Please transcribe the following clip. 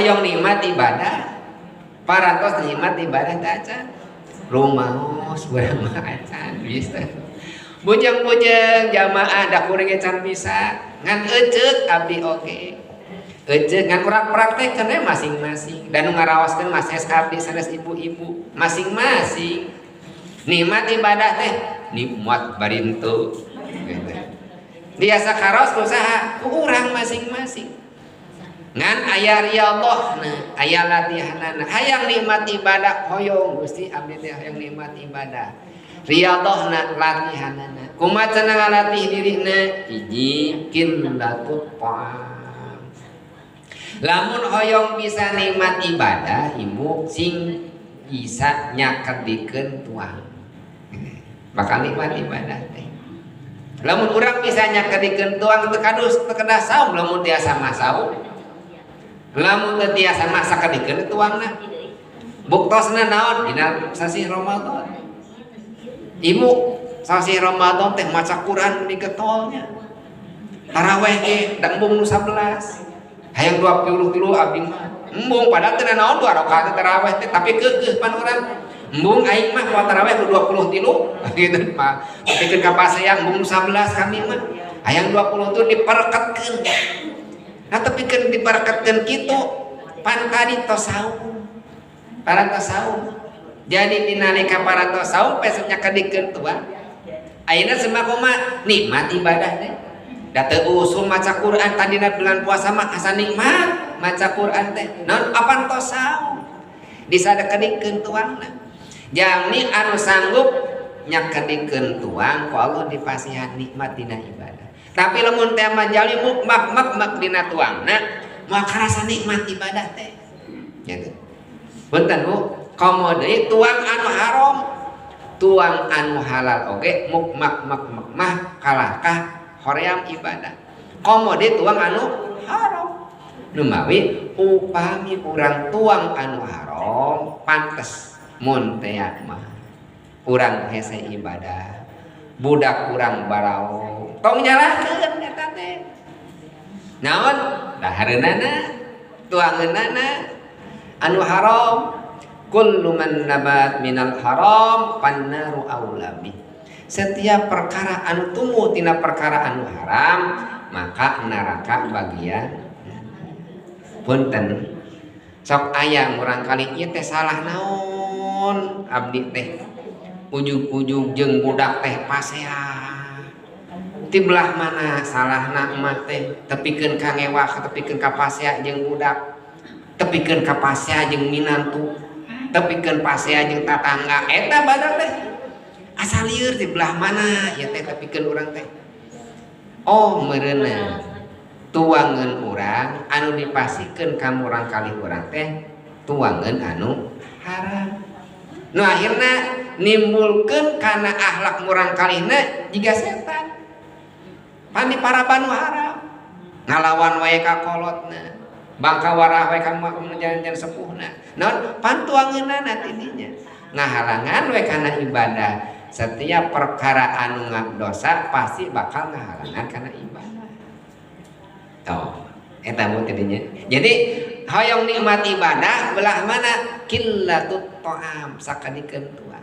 Hoyong nikmat ibadah parantos nikmat ibadah teh acan rumaos urang mah acan bisa bujeng-bujeng jamaah da kuring can bisa ngan eceuk abdi oge eceuk ngan urang praktekkeun we masing-masing dan nu ngaraoskeun mas es abdi sanes ibu-ibu masing-masing nikmat ibadah teh nikmat bari henteu gitu. Biasa karaos ku saha ku urang masing-masing ngan aya riyadhahna aya latihanana hayang nikmat ibadah hoyong Gusti abdi teh hayang nikmat ibadah riyadhahna latihanana kumaha cenah ngalatih dirina hiji qillatut ta'am lamun hoyong bisa nikmat ibadah ibu sing bisa nyakedikeun tuang bakal nikmat ibadah teh lamun urang bisa nyakedikeun tuang teu kadus teu kedah saum lamun tiasa mah saum lamun teu tiasa mah sakedikeun tuangna buktosna naon dina sasih Ramadan ibu sasih Ramadan teh maca Quran di getolnya taraweh ge da embung nu 11 hayang 23 abdi mah embung padahal teu naon 2 rakaat taraweh teh tapi keukeuh pan urang embung aing mah poe taraweh nu 23 gitu mah pikeun ka pasea embung nu 11 kami mah hayang 20 tuh dipereketkeun nah tepikeun dipereketkeun kitu pan tadi tos saum parantos saum jadi dinalika parantos saum pesnya kedikeun tuang ayeuna sembako mah nikmat ibadah teh da teu usum maca Quran tadina bulan puasa mah asa nikmat maca Quran teh naon apan tos saum disadekedikeun tuangna jami anu sanggup nyakedikeun tuang ku Allah dipasihan nikmat dina ibadah tapi lamun teh manjali muk mak mak mak dina tuangna moal karasa nikmat ibadah teh gitu punten Bu komo deui tuang anu haram tuang anu halal oge muk mak mak mak mah kalahkah hoream ibadah komo deui tuang anu haram numawi upami urang tuang anu haram pantes mun teh mah urang hese ibadah budak urang barao tong nyalahkeun eta teh naon dahareunana tuangeunana anu haram kullu man nabat minal haram pannaru aula bih setiap perkara anu tumbuh tina perkara anu haram maka neraka bagian punten sok aya murang kali ieu teh salah naon abdi teh ujug-ujug jeung budak teh pasea ti belah mana salahna emak teh tepikeun ka ngewah tepikeun ka pasea jeung budak tepikeun ka pasea jeung minantu tepikeun pasea jeung tatangga eta badak teh asa lieur di belah mana ieu teh tepikeun urang teh oh meureunna tuangeun urang anu dipasikeun ka murang kali urang teh tuangeun anu haram nu akhirna nimbulkeun kana akhlak murang kalihna jiga setan pan di paraban nu haram ngalawan wae ka kolotna bangka warah wae ka jalan-jalan sepuhna naon pan tuangeunana tidinya ngahalangan we kana ibadah setiap perkara anu dosa pasti bakal ngahalangan kana ibadah oh eta mu tidinya jadi hoyong nikmat ibadah belah mana qillatut ta'am sakadikeun tuang